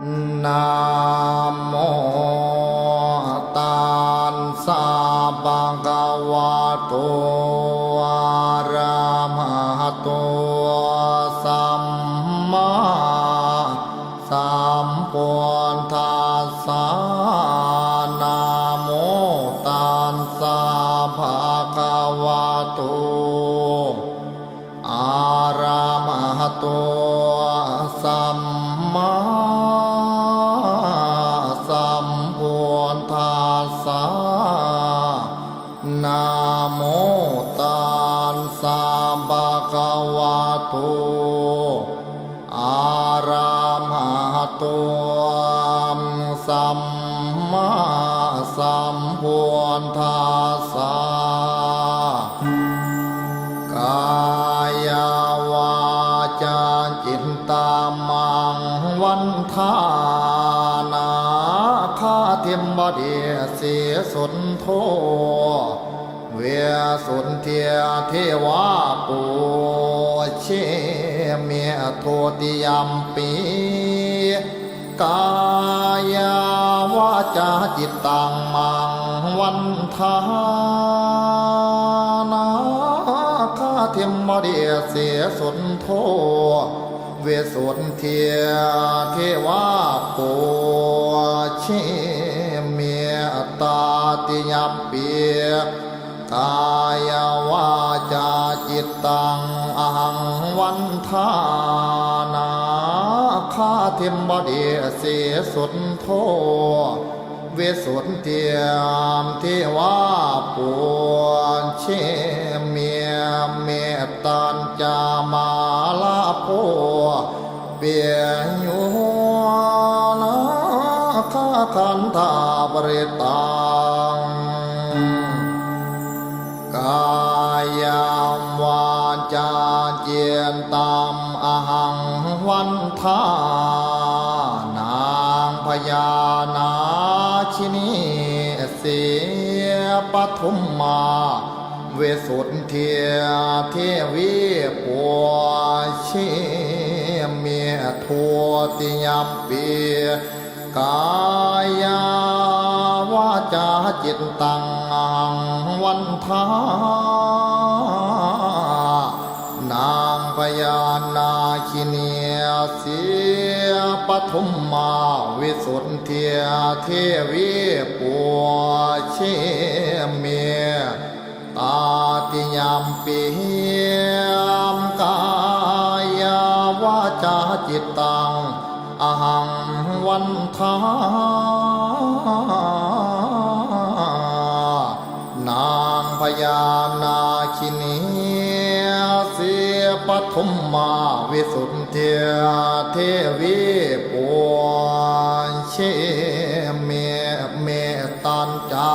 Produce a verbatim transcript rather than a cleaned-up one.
Namo tassa bhagavato arahato sammāsambuddhassa. Namo tassa bhagavato arahato sammāsambuddhassa. Namo tassa bhagavato arahato sammāsambuddhassa. Kāyavācācittamaṅgalaṃ vandāmi āsi suddho visuddhijīvasmā pūjemi dutiyampi. Kāyavācācittamaṅgalaṃ vandāmi āsi suddho visuddhijīvasmā pūjemi tatiyampi. Kāyavācācittaṃ ahaṃ vandāmi āsi suddho visuddhijīvasmā pūjemi mettañca mārabho piyo nāgakandhaparittaṃ. Kāyavācācittaṃ ahaṃ vandāmi āsi bhayānāshinī sīpadummā visuddhijīvasmā pūjemi dutiyampi. Kāyavācācittaṃ ahaṃ vandāmi āsi bhayānāshinī sīpadummā visuddhijīvasmā pūjemi tatiyampi. Kāyavācācittaṃ ahaṃ vandāmi āsi bhayānāshinī sīpadummā visuddhijīvasmā pūjemi mettañca